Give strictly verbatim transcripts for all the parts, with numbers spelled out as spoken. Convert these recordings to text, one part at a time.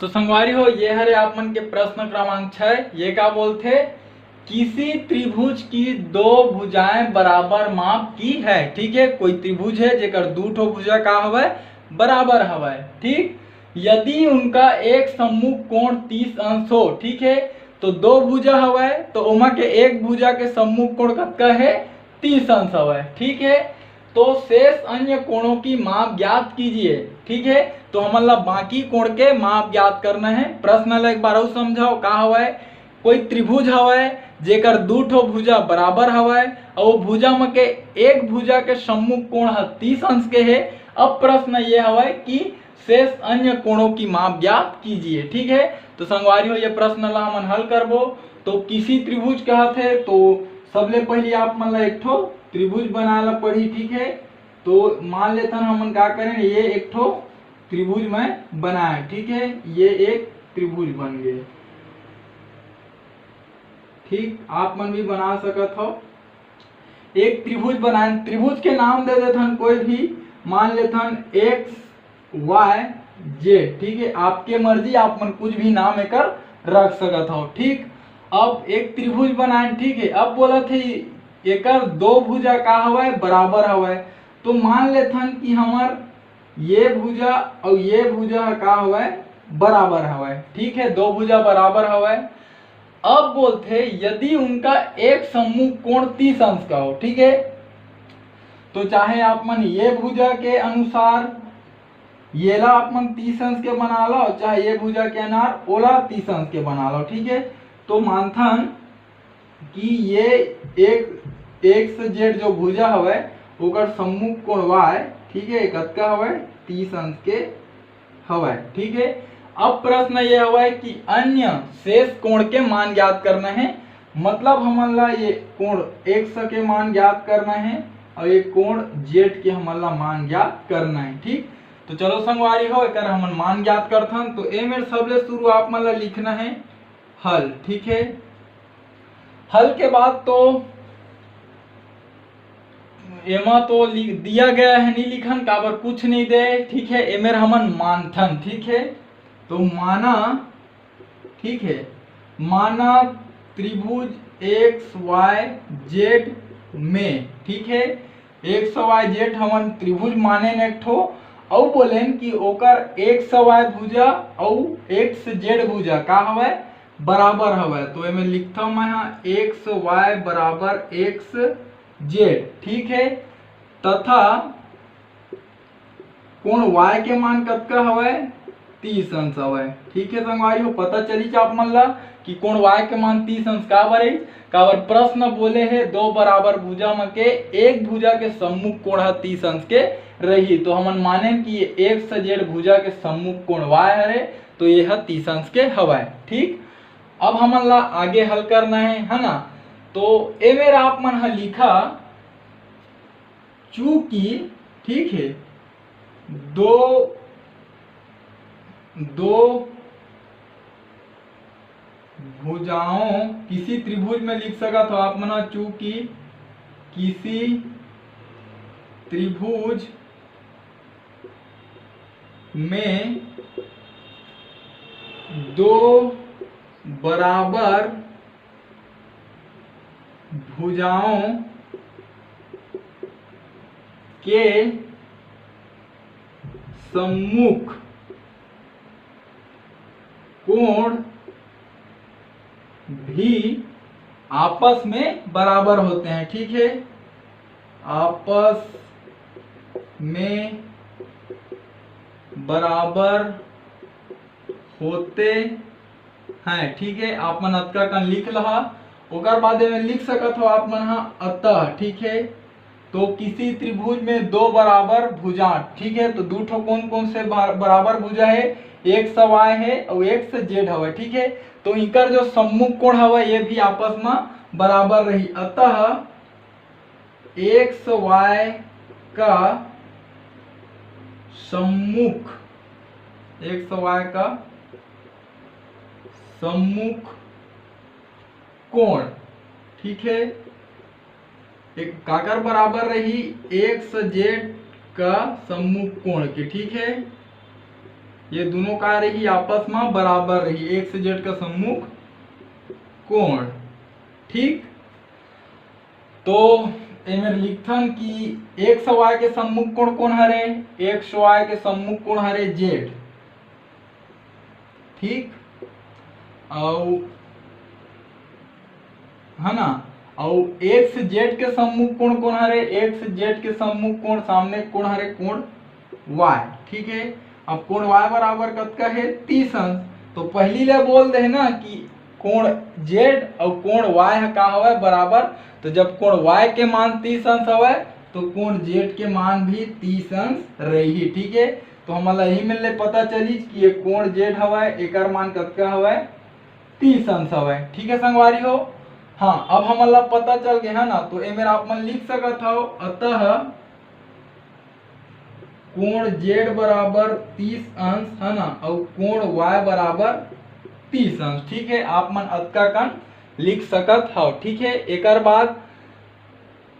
संगवारी हो, ये हरे आप मन के प्रश्न क्रमांक छह। ये का बोलथे? किसी त्रिभुज की दो भुजाएं बराबर माप की है। ठीक है, कोई त्रिभुज है जेकर दू ठो भुजा का हवय, बराबर हवय। ठीक, यदि उनका एक सम्मुख कोण तीस अंश हो, ठीक है, तो दो भुजा हवय, तो ओमा के एक भुजा के सम्मुख कोण कतका है? तीस अंश हवय। ठीक है, तो शेष अन्य कोणों की माप ज्ञात कीजिए। ठीक है, तो हमन ला बाकी कोण के माप ज्ञात करना है। प्रश्न ला एक बार अउ समझाओ, का हवय? कोई त्रिभुज हवय जेकर दू ठो भुजा बराबर हवय, अउ भुजा म के एक भुजा के सम्मुख कोण ह तीस अंश के हे। अब प्रश्न ये हवय कि शेष अन्य कोणों की माप ज्ञात कीजिए। ठीक है, तो संगवारी हो, ये प्रश्न ला हमन हल करबो। तो किसी त्रिभुज कहत हे, तो सबले पहली आप मन ला एक ठो त्रिभुज बनाए ला पड़ही। ठीक है, तो मान लेथन हमन का करें, ये एक ठो त्रिभुज मैं बनाए। ठीक है, ये एक त्रिभुज बन गए। ठीक, आप मन भी बना सकत हो। एक त्रिभुज बनाए, त्रिभुज के नाम दे देथन कोई भी, मान लेथन एक्स वाई जेड। ठीक है, आपके मर्जी, आप मन कुछ भी नाम एकर रख सकत हो। ठीक, अब एक त्रिभुज बनाए, ठीक है, अब बोलत हे एकर दो भुजा का हवय? बराबर हवय। तो मान लेथन कि हमर ये भुजा अउ ये भुजा ह का हवय? बराबर हवय। ठीक है, दो भुजा बराबर हवय। अब बोलथे यदि उनका एक सम्मुख कोण तीस अंश का हो, ठीक है, तो चाहे आप मन ये भुजा के अनुसार येला आप मन तीस अंश के बना लो, चाहे ये भुजा के अनुसार ओला तीस अंश के बना लो। ठीक है, तो मानथन कि ये एक एक्स जेड जो भुजा हवय, ओकर सम्मुख कोण वाई, ठीक है, कतका हवय? तीस अंश के हवय। ठीक है, अब प्रश्न ये हवय कि अन्य शेष कोण के मान ज्ञात करना है। मतलब हमन ला ये कोण एक्स के मान ज्ञात करना है और ये कोण जेड के हमन ला मान ज्ञात करना है। ठीक, तो चलो संगवारी हो, एकर हमन मान ज्ञात करथन। तो ए मेर सबले शुरू आप मन ला लिखना है हल। ठीक है, हल के बाद तो एमा तो लि-, दिया गया है, नहीं लिखन, काबर कुछ नहीं दे। ठीक है, एमेर हमन मानथन। ठीक है, तो माना, ठीक है, माना त्रिभुज एक्स वाई जेड में, ठीक है, एक्स वाई जेड हमन त्रिभुज मानेन एक ठो, अउ बोलेन कि ओकर एक्स वाई भुजा अउ एक्स जेड भुजा का हवय? बराबर हवय। तो एमे लिखथव मैं ह एक्स वाई बराबर एक्स जेड, ठीक है, तथा कोण वाई के मान कतका हवय? तीस अंश हवय। ठीक है संगवारी हो, पता चलिच आप मन ला कि कोण वाई के मान तीस अंश काबर हे, काबर प्रश्न बोले हे दो बराबर भुजा म के एक भुजा के सम्मुख कोण ह तीस अंश के रही। तो हमन मानेन कि ये एक्स जेड भुजा के सम्मुख कोण वाई हरे, तो ये ह तीस अंश के हवय। ठीक, अब हमन ला आगे हल करना है, है ना? तो ए मेर आप मन ह लिखा, चूंकि, ठीक है, दो, दो भुजाओं, किसी त्रिभुज में लिख सकत हो आप मन ह, चूंकि किसी त्रिभुज में दो बराबर भुजाओं के सम्मुख कोण भी आपस में बराबर होते हैं, ठीक है, आपस में बराबर होते हैं, ठीक है। आप मन अतका कन लिख लहा, ओकर बाद एमे लिख सकत हो आप मन हा अतः, ठीक है। तो किसी त्रिभुज में दो बराबर भुजा, ठीक है, तो दू ठो कौन कौन से बराबर भुजा है? एक्स वाई है और एक्स जेड हवे, ठीक है। तो इकर जो सम्मुख कोण हवे, ये भी आपस में बराबर रही। अतः एक्स वाई का सम्मुख, एक्स वाई का सम्मुख कोण, ठीक है, एक काकर बराबर रही? एक्स जेड का सम्मुख कोण के, ठीक है। ये दोनों का रही, आपस में बराबर रही, एक्स जेड का सम्मुख कोण। ठीक, तो एमेर लिखथन कि एक्स वाई के सम्मुख कोण कोन हरे, एक्स वाई के सम्मुख कोण हरे जेड। ठीक, अउ है ना, अउ एक्स जेड के सम्मुख कोण कोन हरे, एक्स जेड के सम्मुख कोण सामने कोण हरे, कोण वाई। ठीक है, अब कोण वाई बराबर कतका है, तीस अंश। तो पहली ले बोल दे ना कि कोण जेड अउ कोण वाई ह का हवय, बराबर। तो जब कोण वाई के मान तीस अंश हवय तो कोण जेड के मान भी तीस अंश रही। ठीक है, तो हमन ला यही में ले पता चलिस कि ये कोण जेड हवय, एकर मान कतका हवय, तीस अंश हवय। ठीक है संगवारी हो, हाँ, अब हमन ला पता चल गया है ना, तो एमेर आप मन लिख सकत हव, अतः कोण जेड बराबर तीस अंश है ना, अउ कोण वाई बराबर तीस अंश। ठीक है, आप मन अतका कन लिख सकत हव। ठीक है, एकर बाद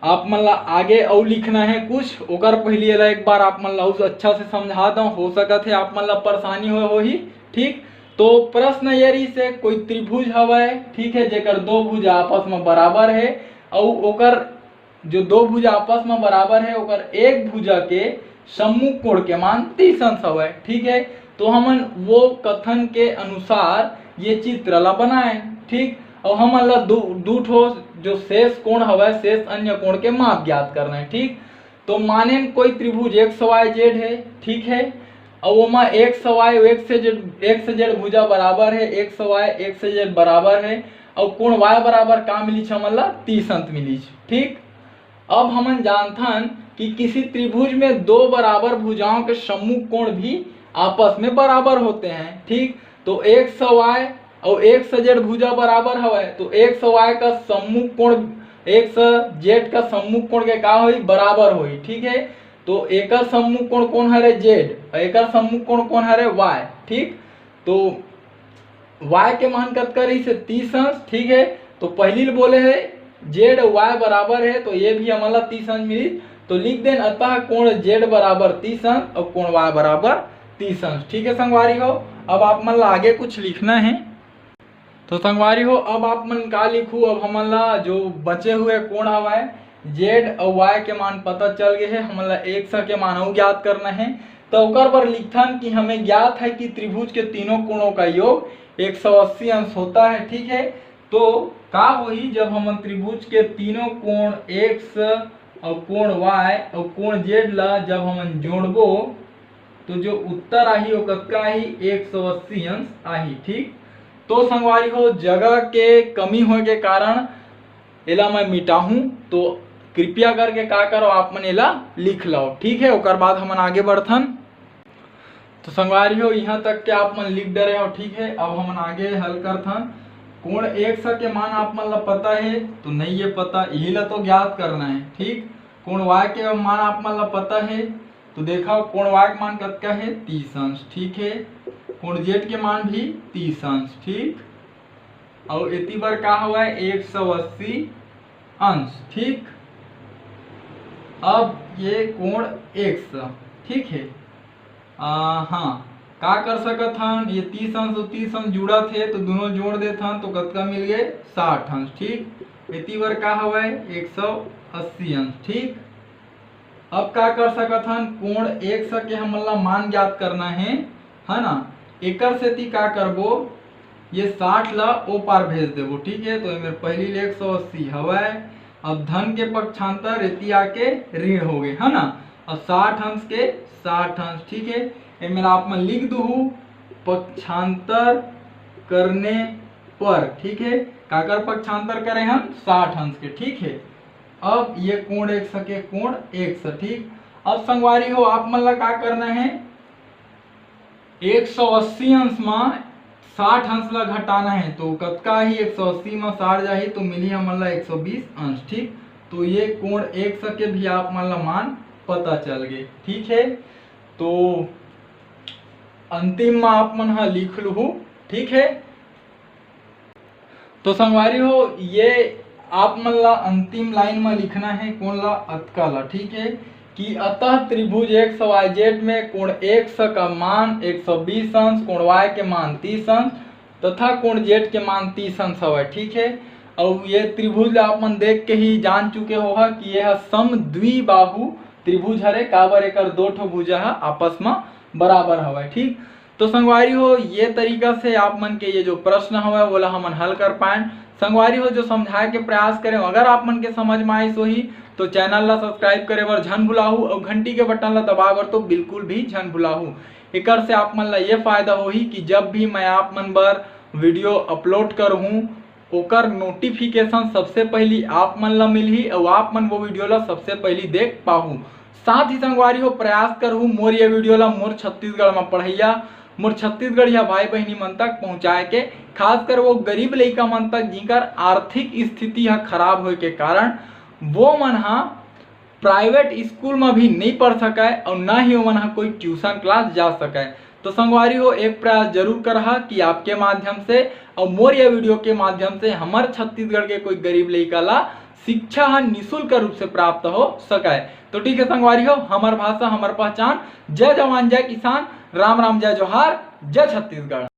आप मन ला आगे अउ लिखना है कुछ, ओकर पहली एला एक बार आप मन ला अउ अच्छा से समझा दऊं, हो सकत है आप मन ला परेशानी होए होही। ठीक, तो प्रश्न ये रही से कोई त्रिभुज हवय, ठीक है, जेकर दो भुजा आपस में बराबर है, अउ ओकर जो दो भुजा आपस में बराबर है, ओकर एक भुजा के सम्मुख कोण के मान तीस अंश हवय। ठीक है, तो हमन वो कथन के अनुसार ये चित्र ला बनाए। ठीक, अउ हमन ला दू, दू ठो जो शेष कोण हवय, शेष अन्य कोण के माप ज्ञात करना है। ठीक, तो माने कोई त्रिभुज एक्स वाई जेड है, ठीक है, अउ ओमा X Y, X Z, X Z भुजा बराबर है, एक्स वाई एक्स जेड बराबर है, अउ कोण वाई बराबर का मिलिस हमन ला, तीस अंश मिलिस। ठीक, अब हमन जानथन कि किसी त्रिभुज में दो बराबर भुजाओं के सम्मुख कोण भी आपस में बराबर होते हैं। ठीक, तो एक्स वाई अउ एक्स जेड भुजा बराबर हवय, तो एक्स वाई का सम्मुख कोण, एक्स जेड का सम्मुख कोण के का होही, बराबर होही। ठीक है, तो एकर सम्मुख कोण कोन हरे, जेड, अउ एकर सम्मुख कोण कोन हरे, वाई। ठीक, तो वाई के मान कतका रहिस हे, तीस अंश। ठीक है, तो पहली ल बोले हे जेड वाई बराबर है, तो ये भी हमन ला तीस अंश मिलिस। तो लिख देन, अतः कोण जेड बराबर तीस अंश अउ कोण वाई बराबर तीस अंश। ठीक है संगवारी हो, अब आप मन ला आगे कुछ लिखना है। तो संगवारी हो, अब आप मन का लिखू, अब हमन ला जो बचे हुए कोण हवय, जेड अउ वाई के मान पता चल गए है, हमन ला एक्स के मान अउ ज्ञात करना है। तो ओकर बर लिखथन कि हमें ज्ञात है कि त्रिभुज के तीनों कोणों का योग एक सौ अस्सी अंश होता है। ठीक है, तो का होही जब हमन त्रिभुज के तीनों कोण एक्स अउ कोण वाई अउ कोण जेड ला जब हमन जोड़बो, तो जो उत्तर आही वो कतका आही, एक सौ अस्सी अंश आही। ठीक, तो संगवारी हो, जगह के कमी होए के कारण एला मैं मिटाहूँ, तो कृपया करके का करो, आप मन एला लिख लो। ठीक है, ओकर बाद हमन आगे बढ़थन। तो संगवारी हो, यहाँ तक के आप मन लिख डरे हो। ठीक है, अब हमन आगे हल करथन। कोण एक्स के मान आप मन ला पता है, तो नहीं ये पता, यही ला तो ज्ञात करना है। ठीक, कोण वाई के मान आप मन ला पता है, तो देखा कोण वाई के मान कतका है, तीस अंश। ठीक है, कोण जेड के मान भी तीस अंश। ठीक, अउ एती बर का हवय, एक सौ अस्सी अंश। ठीक, अब ये कोण एक्स, ठीक है, आ, हाँ, का कर सकत हन, ये तीस अंश अउ तीस अंश जुड़त हे, तो दोनों जोड़ देथन, तो कतका मिल गए, साठ अंश। ठीक, एती बर का हवय, एक सौ अस्सी अंश। ठीक, अब का कर सकत हन, कोण एक्स के हमन ला मान ज्ञात करना है, है ना, एकर सेती का करबो, ये साठ ला ओ पार भेज देबो। ठीक है, तो एमेर पहली ले एक सौ अस्सी हवय, अब धन के पक्षांतर एती आके ऋण हो गए, है ना, अब साठ अंश के साठ अंश। ठीक है, एमेर आप मन लिख दूहू, पक्षांतर करने पर। ठीक है, काकर पक्षांतर करे हम, साठ अंश के। ठीक है, अब ये कोण एक्स के कोण एक्स। ठीक, अब संगवारी हो, आप मन ला का करना है, एक सौ अस्सी अंश मा साठ अंश ला घटाना है, तो कतका ही एक सौ अस्सी मा साठ जाही, तो मिली हमन ला एक सौ बीस अंश। ठीक, तो ये कोण एक्स के भी आप मन ला मान पता चल गए। ठीक है, तो अंतिम मा आप मन हा लिख लूहू। ठीक है, तो संगवारी हो, ये आप मन ला अंतिम लाइन में लिखना है, कोन ला, अतका ला। ठीक है, कि अतः त्रिभुज एक्स वाई जेड में कोण एक्स का मान एक सौ बीस अंश, कोण वाई के मान तीस अंश तथा कोण जेड के मान तीस अंश हवय। ठीक है, और ये त्रिभुज ला आप मन देख के ही जान चुके हो हा कि ये ह सम द्विबाहु त्रिभुज हरे, काबर एकर दो ठो भुजा ह आपस में बराबर हवय। ठीक, तो संगवारी हो, ये तरीका से आप मन के ये जो प्रश्न हवय, वोला हमन हल कर पाएन। संगवारी हो, जो समझाए के प्रयास करें, अगर आप मन के समझ में आइस होही, तो चैनल ला सब्सक्राइब करे बर झन भुलाहू और घंटी के बटन ला दबाए बर तो बिल्कुल भी झन भुलाहू। एकर से आप मन ला ये फायदा होही कि जब भी मैं आप मन बर वीडियो अपलोड करहूँ, ओकर नोटिफिकेशन सबसे पहली आप मन ला मिलही और आप मन वो वीडियो ला सबसे पहली देख पाहू। साथ ही संगवारी हो, प्रयास करहू मोर ये वीडियो ला मोर छत्तीसगढ़ में पढ़ैया, मोर छत्तीसगढ़िया भाई बहिनी मन तक पहुँचाए के, खासकर वो गरीब लइका मन तक जिनकर आर्थिक स्थिति ह खराब होए के कारण वो मन ह प्राइवेट स्कूल में भी नहीं पढ़ सकय और ना ही ओमन ह कोई ट्यूशन क्लास जा सकय। तो संगवारी हो, एक प्रयास जरूर करहा कि आपके माध्यम से और मोर ये वीडियो के माध्यम से हमर छत्तीसगढ़ के कोई गरीब लइका ला शिक्षा ह निशुल्क रूप से प्राप्त हो सकय। तो ठीक है संगवारी हो, हमर भाषा हमर पहचान। जय जवान जय किसान, राम राम जय जोहार, जय छत्तीसगढ़।